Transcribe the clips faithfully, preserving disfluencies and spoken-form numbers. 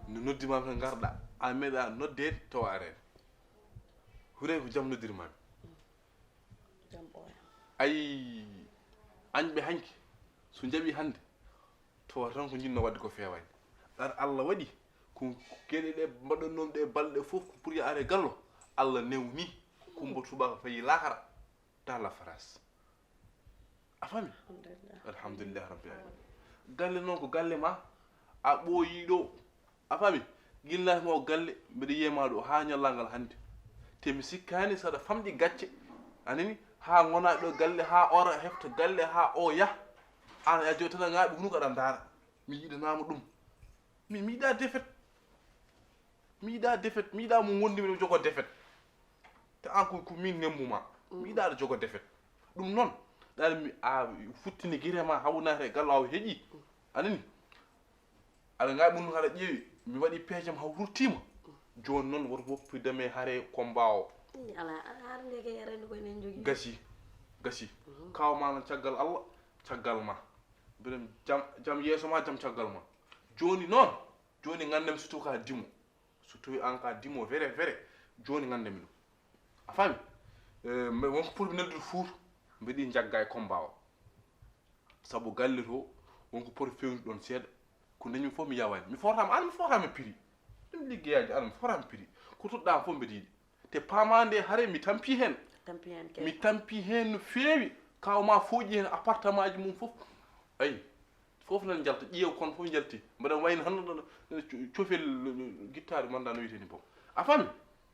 No noddi ma ka ngarɗa, a meeɗa noddeede tawa areede. Huray ko jam noddirmaami. Jam ɓooya. Ay, añɓe hanki, so njaɓi hannde, tawa tan ko njinno waɗde ko feewaani. Ɗar Allah waɗi, ko geɗe ɗe mbaɗɗon noon ɗe balɗe fof ko pour yo are gallo, Allah newni, Kumba Tuuba ko fayi laakara, ta la France. A faami? Alhamdulillah. Alhamdulillah Rabbil Alamin. Galle noon ko galle ma, a ɓooyi ɗo. A faami? Ginnaaji ma o galle, mbeɗa yiyema ɗo haa ñallal ngal hannde. Te mi sikkaani saɗa famɗi gacce, a nani? Haa ngona ɗo galle, haa ora hefta galle, haa o yah. An a jogi tan a ŋaaɓi hunuko aɗa ndaara. Mi yiɗanaama ɗum. Mi mi yiɗa defet. Mi yiɗa defet, mi yiɗa mo wondi mi jogo defet. Te an ko ko min nembuma. Mi yiɗa aɗa jogo defet. Ɗum noon, ɗaɗa mi a futtini gire ma haw naata e galle aw heƴi. A nani? Aɗa ngaɓi ɗum haɗa ƴeewi, mi waɗi peejam haw ruttima. Jooni noon woto woppi dame hare combat o. Ala, ala, hare nde kay aɗa anndi ko enen jogii. Gasi, gasi. Kaw ma noon caggal Allah, caggal ma. Mbiɗen jam, jam yeeso ma, jam caggal ma. Jooni noon, jooni ngandam surtout ka dimo. So tawi an ka dimo vere vere, jooni ngandami ɗum. A faami? Eh, mbe- wonko pour mi neldude fuur, mbeɗi jagga e combat o. Sabu galle to, wonko pour fewni ɗon seeɗa. Ko dañmi fof mi yawani. Mi fortama, an mi fortama prix. Ɗum liggeyaji, an mi fortama prix. Ko toɗɗa fof mbeɗa yiɗi. Te paama nde hare mi tampi hen. Tampi hen kay. Mi tampi hen no feewi. Kaw ma fooƴi hen appartement ji mum fof. Ayi. Fof nan jalta, ƴeew kon fof jalti. Mbaɗa wayno tan no- no- no co- cofel, no- no gittaari manda no wiyetee ni boom. A faami?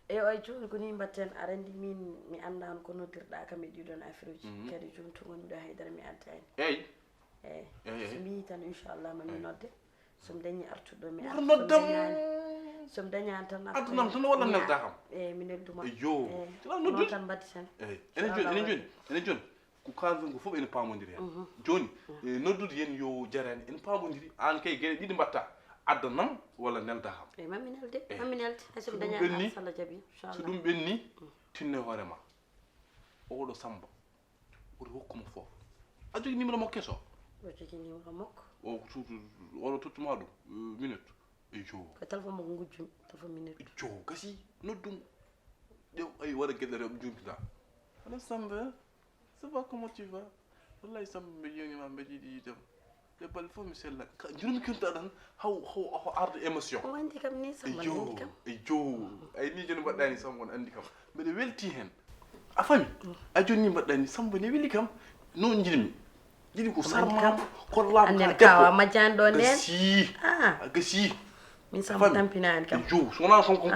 Eyo, ay jooni ko ni mbatten, aɗa anndi min mi anndaano ko noddirɗaa kam e ɗii ɗoon affaire uji. Mhm. Kadi jooni to ngonmi ɗo haydara mi addaani. Eyi. Eyi. Eyi, eyi. So mi yii tan inchallah ma mi nodde. So mi dañii artuɗo mi Woto arta. So mi noddam. Dañaani, so mi dañaani tan artu. Addanam tan walla mi nelda kam. Eyi, mi nelduma. Eyo. Eyi. Tan noon noddude. Tan mbaɗdi tan. Eyi. Enen jooni, enen jooni, enen jooni. Ko kaalɗon ko fof ene paamondiri heen. Mhm. Jooni, mhm, e noddude yen yo jarani, ene paamondiri. Aan kay geɗe ɗiɗi mbaɗta, addanam walla nelda kam. Eyi, mami nelde, eyi, mami nelde. Hay so mi dañaani, so ɗum ɓenni, so Allah jaɓi, inchallah, so ɗum ɓenni, mm, tinno e hoore ma. Oɗo Samba, woto hokku mo fof. A jogii numéro makko keso? Oɗo jogii numéro makko. O ko suudu, oɗo tottuma ɗum, eh, minute. Eyo. Ko téléphone makko ngujjumi, téléphone minute. Eyo, gasi, noddum. Ɗew, ay, waɗa geɗe rewɓe njumtida. Allo Samba, ça va, comment tu vas? Wallahi Samba, mbe yewnima, mbe yiɗi yiidem. Ɗe balɗe fof mi sella. Ka, jurumi kenta tan, haw, haw, haw arde émotion. O andi kam ni, Samba andi kam. Eyo, eyo. Ay ni joni mbaɗɗa ni Samba on andi kam. Mbeɗa welti hen. A fami? Mm. A joni ni mbaɗɗa ni Samba ne weli kam. Noon njiɗmi. Ɗiɗi ko sarma, ko laam ka debbo. Annen kawa majjani ɗo nden. Gasi. Ah. Gasi. Min Samba tampinaani kam. Eyo, so wonaa kon, kon,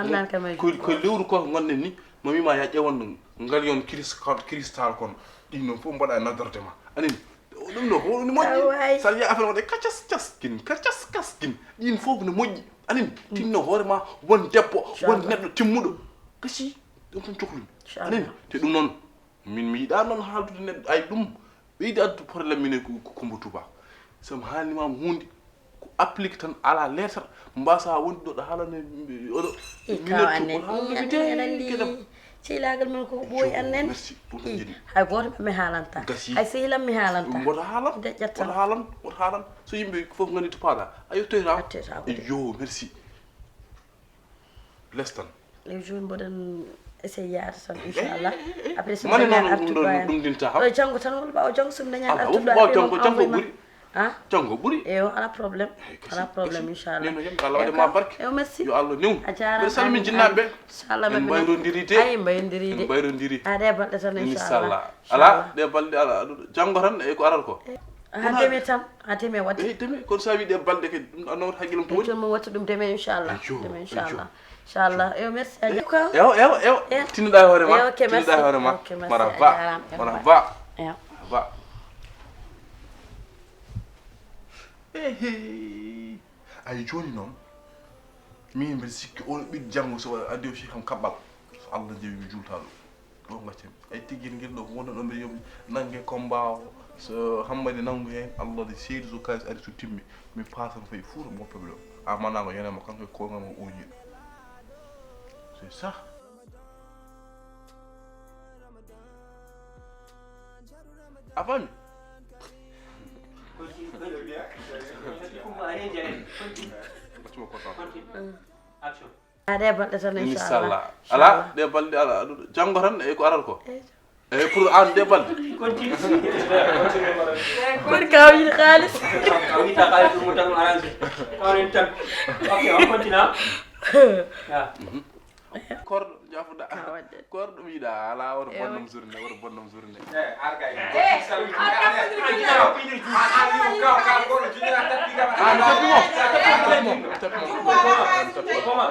kon, ko, ko lewru ko ngonɗen ni, mami ma ya ƴewan ngal yon cris-, cristal kon. Ɗin noon fof mbaɗa e nodorde ma. Anin, ɗum ɗo ko woni moƴƴi. Sa yiya affaire waɗe kacas cas kin, kacas kas kin. Ɗin fof no moƴƴi. Anin, tinno hoore ma, won debbo, won neɗɗo timmuɗo. Gasi, ɗum tan cohlumi. Anin, te ɗum noon, min mi yiɗa noon haaldude neɗɗo, ay ɗum. Ɓeydi addu problème minen ko, ko Kumba Tuuba. So mi haalni ma huunde, ko applique tan, ala lettre, mbasa wonde ɗo ɗo haalana, oɗo, e kaw annen, i annen, annen, annen, kedam. Sehilagal men ko ɓooyi annen. Merci, ɗum tan jiɗmi. Hay gooto mi haalanta. Gasi. Hay sehilam mi haalanta. Mboɗo haalan, mboɗo haalan, mboɗo haalan. So yimɓe fof ngandi to paaɗa, a yettoyta. A yettoyta ko de. Yo, merci. Lestan. Eyi, jooni mboɗen essayé yaade tan, inchallah. Eyi, eyi, eyi. Après, so mane dañaani noon artuɗo ɗum, ɗum dinta ha? Ɗo janngo tan walla ɓaawo janngo, so mi dañaani artuɗo, ɓaawo après janngo, janngo ɓuri. Ha? Janngo ɓuri. Eyo, ala problème. Eyi, kasi, ala problème, kasi. Inchallah. Neno yam, Allah waɗe ma barke. Eyo, merci. Yo Allah newnu. A jaaraama. Mbeɗa salmini jinnaaɓe ɓe. Inchallah, en mbayrondiri de. Ay, mbayrondiri de. En mbayrondiri. A ɗe balɗe tan, inchallah. Inchallah. Ala, ɗe balɗe, ala, janngo tan e ko arata ko. Ha deme tan, ha deme waɗde. Eyi, deme, kono so a wii ɗe balɗe kadi, ɗum ɗo nawata hakkillam ko woni. Jooni mo watta ɗum deme, inchallah. Eyo, deme, inchallah. Inchallah. Eyo, merci. Eyo, eyo, eyo. Tinnoɗaa e hoore ma. Eyo, ok, merci. Tinnoɗaa e hoore ma. Ok, merci. Marhaba. A jaaraama. Marhaba. Eyo. Marhaba. Ehe. Ay, jooni noon, min mbeɗa sikki oɗo ɓiɗɗo janngo so addi o kam kaɓɓal. So Allah jaɓi mi juulta ɗum. Ɗo gaccen. Ay, teggel ngel ɗo ko wonno ɗo mbiɗa yoɓi nannge combat o. So Hammadi nanngu heen, Allah de seedi so kaalis ari so timmi, mi pasan fay Fuuta mo woppa ɓe ɗo. Amana ko yene mo kanko e koyngal mo oñi. C'est ça. A faami? Continue. Action. A ɗe balɗe tan, inchallah. Inchallah. Ala, ɗe balɗe, ala, janngo tan, e ko arata ko. Eyyi. E pour an, ɗe balɗe. Continue. Kono ka o yiɗi kaalis. A wiyata kaalis ɗum tan arrangé. Kawren tan. Ok, on continue. Ya. Korɗo, jaafoɗa. Korɗo mi yiɗa, ala, oto bonnam journée, oto bonnam journée. Eh, ar gay. Eh, ar gay. Ah, mi tappi mo. Tappi mo, tappi mo. Tappi mo.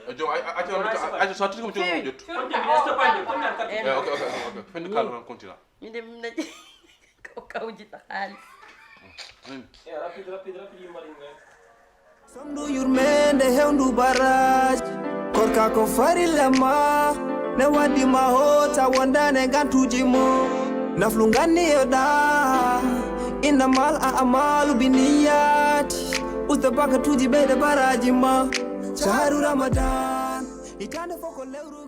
Eh, jo, ay, ay, ay, so a tigi mo jogo mo ƴettu. Eh, ok, ok, ok, ok. Fende kala tan continue. Min de min naƴi ko kawji ɗo haalis. Somdu yurmeende hewndu barraaji. Korka ko farilla ma. Ne waddi ma hoota wondane gantuuji mo. Naflu nganni yo ɗa. Innamal a amalu bi niyyati. Usta bakatuuji ɓeyde baraaji ma. Shahru Ramadan. Hitaande fof ko lewru.